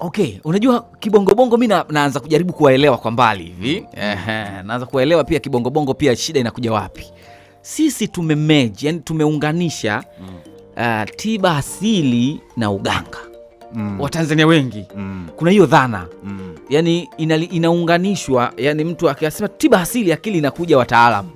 Okay, unajua kibongobongo mi naanza kujaribu kuwaelewa kwa mbali hivi. Ehe, naanza kuwaelewa pia kibongobongo pia shida inakuja wapi. Sisi tumemerge, yani tumeunganisha tiba asili na uganga. Watanzania wengi kuna hiyo dhana yani inaunganishwa, yani mtu akisema tiba asili akili inakuja wataalamu.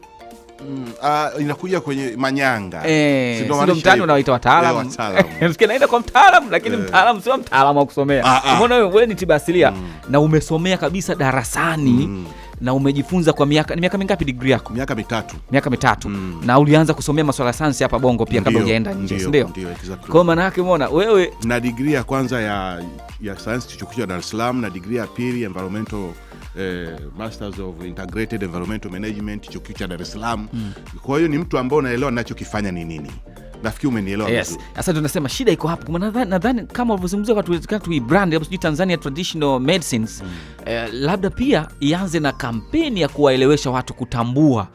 Inakuja kwenye manyanga. Eh, Si ndo si ndo maanisha mtaani hivyo? unawaita wataalamu. Eh, wataalamu. Sikia, naenda kwa mtaalamu, lakini mtaalamu sio mtaalamu wa kusomea. Ah, ah. Umeona wewe ni tiba asilia na umesomea kabisa darasani na umejifunza kwa miaka, ni miaka mingapi degree yako? Miaka 3. Miaka 3. Na ulianza kusomea masuala ya sayansi hapa Bongo pia kabla Ndio, hujaenda nje, ndio, si ndio? Ndio, exactly. Kwa maana yake umeona wewe Na degree ya kwanza ya sayansi chuo kikuu cha Dar es Salaam na degree ya pili environmental Masters of Integrated Environmental Management, chuo kikuu cha Dar es Salaam. Kwa hiyo ni mtu ambaye unaelewa ninachokifanya ni nini. Nafikiri umenielewa vizuri. Sasa tunasema shida iko hapo. Kwa nadhani kama ulivyozungumzia kwa tuibrand labda sijui Tanzania Traditional Medicines, labda pia ianze na kampeni ya kuwaelewesha watu kutambua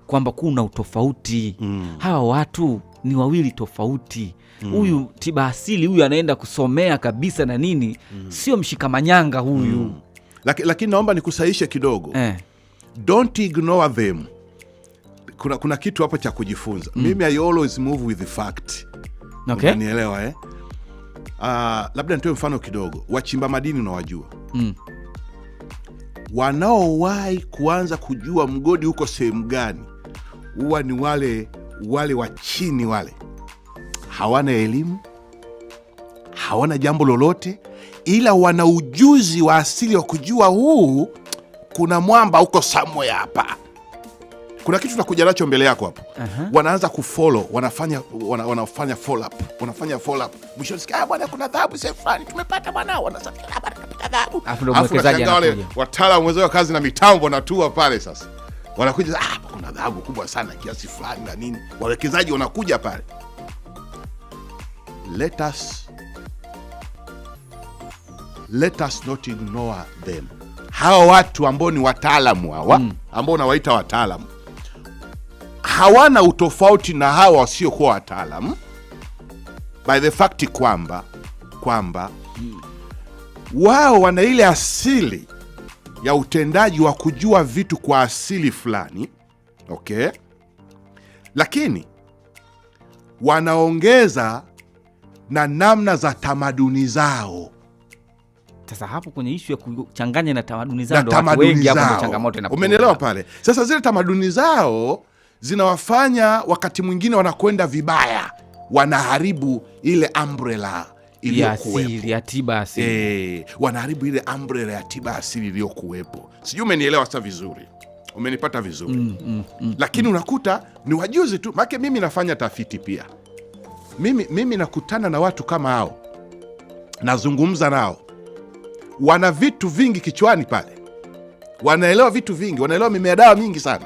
kwamba kuna utofauti. Hawa watu ni wawili tofauti. Huyu tiba asili, huyu anaenda kusomea kabisa na nini, sio mshikamanyanga huyu. Lakini naomba nikusahihishe kidogo. Don't ignore them. Kuna kitu hapo cha kujifunza. Mimi I always move with the fact. Unanielewa, eh? Labda nitoe mfano kidogo. Wachimba madini unawajua? Wanaowahi kuanza kujua mgodi uko sehemu gani huwa ni wale wale wa chini, wale hawana elimu, hawana jambo lolote, ila wana ujuzi wa asili wa kujua huu kuna mwamba huko somewhere hapa, kuna kitu nakuja nacho mbele yako hapo. Wanaanza kufollow, wanafanya follow up, wanafanya follow up, mwisho sikia, "Ah, bwana, kuna dhahabu sehemu fulani tumepata bwana." Wanasafiri, "Ah, bwana, tumepata dhahabu." Alafu ndo Alafu mwekezaji unashangaa wale anakuja. wataalamu wenzao wa kazi na mitambo wanatua pale sasa, wanakuja, "Ah, hapa kuna dhahabu kubwa sana kiasi fulani," na nini, wawekezaji wanakuja pale. Let us not ignore them. Hawa watu ambao ni wataalamu hawa ambao unawaita wataalamu hawana utofauti na hawa wasiokuwa wataalamu by the fact kwamba wao wana ile asili ya utendaji wa kujua vitu kwa asili fulani, okay, lakini wanaongeza na namna za tamaduni zao. Sasa hapo kwenye ishu ya kuchanganya na tamaduni zao Na ndo watu tamaduni wengi hapo ndo zao. changamoto inakuja. Umenielewa pale? Sasa zile tamaduni zao zinawafanya wakati mwingine wanakwenda vibaya, wanaharibu ile umbrella Ya iliyokuwepo. asili, ya tiba asili. E, wanaharibu ile umbrella ya tiba asili iliyokuwepo. Sijui umenielewa sasa vizuri, umenipata vizuri? Lakini unakuta ni wajuzi tu, maana mimi nafanya tafiti pia. Mimi nakutana na watu kama hao, nazungumza nao, wana vitu vingi kichwani pale, wanaelewa vitu vingi, wanaelewa mimea dawa mingi sana,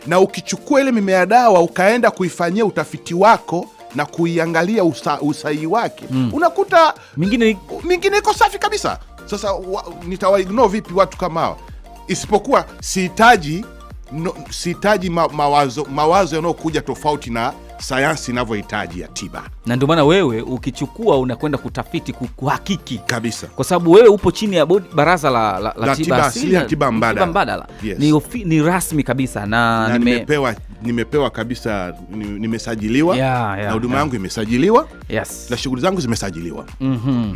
na ukichukua ile mimea dawa ukaenda kuifanyia utafiti wako na kuiangalia usahihi wake, unakuta Mingine mingine iko safi kabisa. Sasa nitawaignore vipi watu kama hawa? Isipokuwa sihitaji no, sihitaji mawazo yanayokuja tofauti na sayansi inavyohitaji ya tiba. Na ndio maana wewe ukichukua unakwenda kutafiti, kuhakiki Kabisa. Kwa sababu wewe upo chini ya baraza la La tiba tiba asili asili na tiba mbadala. Mbadala. Yes. Ni rasmi kabisa na, Na nimepewa kabisa, nimesajiliwa na huduma yangu imesajiliwa na shughuli zangu zimesajiliwa.